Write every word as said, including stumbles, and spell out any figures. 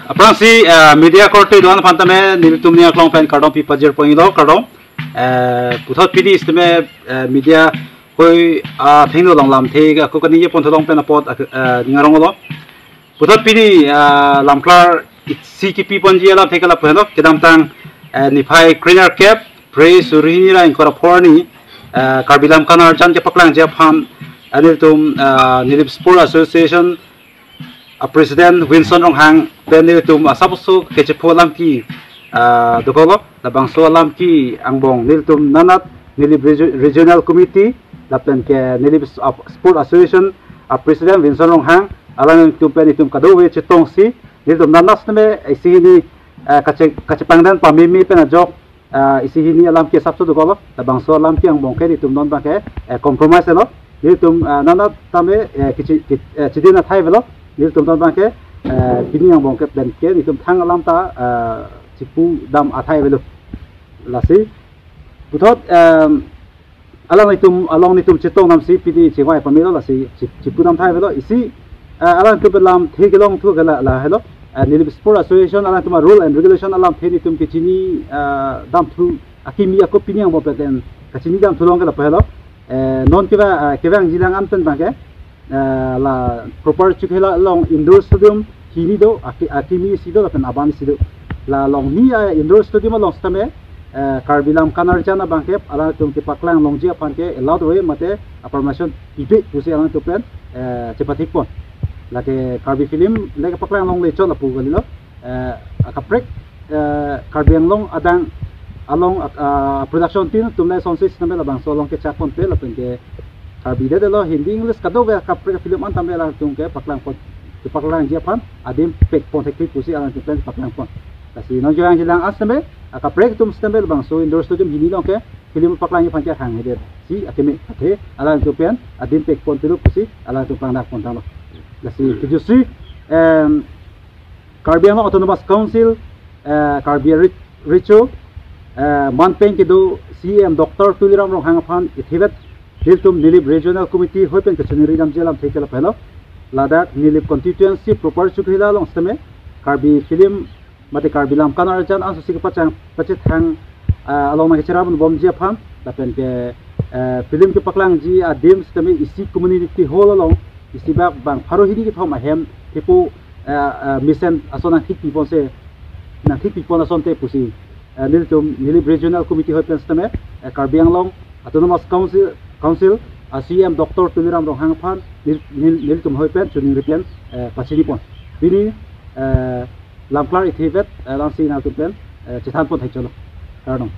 Aphrangsi, eh, media korte do-an aphan tame nelitum ning aklong pen kardom pi pajir pon-iklo, kardom. Eh, puthot pini sitame, eh, media hoi, ah, thengno along lamthe ako kaningje pon tholong pen apot, ah, eh, ning arong-iklo. Puthot pini, ah, lamklar isi kipi ponji alamthe ke lapu henlo, kedamtang, eh, niphai krenerkep, Phre suri hini ra ingkoi ra pho arni, eh, Karbi Lamkan Arjan kepaklangji aphan, eh, nelitum, eh, Nilip Sport Association a President Winson Ronghang pen nelitum asap oso kachepho alam ke, ah, dokoklo, labangso alam ke angbong nelitum nanat Nilip Regio-, Regional Committee lapen ke Nilip s-, ap-, Sport Association a President Winson Ronghang, alanglitum pen itum kadokave chetongsi nelitum nanat sitame isi hini, ah, kache-, kachepangdan pameme pen ajok, ah, isi hini alam ke asapso dokoklo, labangso alam ke angbong ke nelitum non abang ke, eh, compromise lo. Nelitum, ah, nanat tame, eh, kichi-, ki-, eh, chidin athai avelo. Nelitum non abang ke, eh, pini angbong ke pen ke nelitum thang alam ta, ah, chipudam athai avelo. Lasi puthot, em, alanglitum along nelitum chetong damsi pini chingvai pamelo, lasi chi-, chipudam athai avelo. Isi, eh, alangtum pen lamthe kelong thu ke la, la helo. Eh, Nilip Sport Association alangtum a rule and regulation alamthe nelitum kechini, eh, damthu akimi ako pini angbong pen kachini damthu along ke lapu helo. Eh, non kevang, eh, kevangjilang an pen abang ke, eh, la Proper Chokihola along indoor stadium hini do, aki-, akimi isi do lapen aban isi do. La along hini, eh, indoor stadium along sitame, eh, Karbi Lamkan Arjan abang ke alangtum kepaklang longji aphan ke allowed ave mate a permission pipe pusi alangtum pen, eh, chepathik pon. Lake Karbi film le kepaklang longle chot lapu kalilo. Eh, akaprek, eh, Karbi Anglong adang along, ah, production team atum le sonsi sitame labangso along kechak ponpe lapen ke Karbi det lo, Hindi, English kadokave akaprek film an tame alangtum kepaklang pon, kepaklangji aphan adim pek pon thekthik pusi alangtum pen paklang pon. Lasi non kevangjilang an sitame akaprek atum sitame labangso indoor stadium hini along ke film paklangji aphan ke hang hedet si akeme athe alangtum pen adim pek pon pilo pusi alangtum pangdak pon tanglo. Lasi kejutsi, em, Karbi Anglong Autonomous Council, eh, Karbi Re-, Recho, eh, manpeng kedo C E M Doctor Tuliram Ronghang aphan ithivet nelitum Nilip Regional Committee hoi pen kachiningri damji alamthe ke lapu helo. Ladak Nilip constituency Proper Chokihola along sitame Karbi film mate Karbi Lamkan Arjan ansosi kepachang pachethang, ah, along nangkecherap bomji aphan lapen ke, eh, film kepaklangji adim sitame isi community hall along isi bak bang pharo hini kethom ahem thepo, eh, eh, mesen ason nangthik pipon se, nangthik pipon asonte pusi, eh, nelitum Nilip Regional Committee hoi pen sitame, eh, Karbi Anglong Autonomous Council, Council a C E M Doctor Tuliram Ronghang aphan nel-, nel-, nelitum hoi pen chiningri pen, eh, pachini pon. Pini, eh, lamklar ithivet, eh, langsi nangtum pen, eh, chethan pon thekchotlo. Kardom.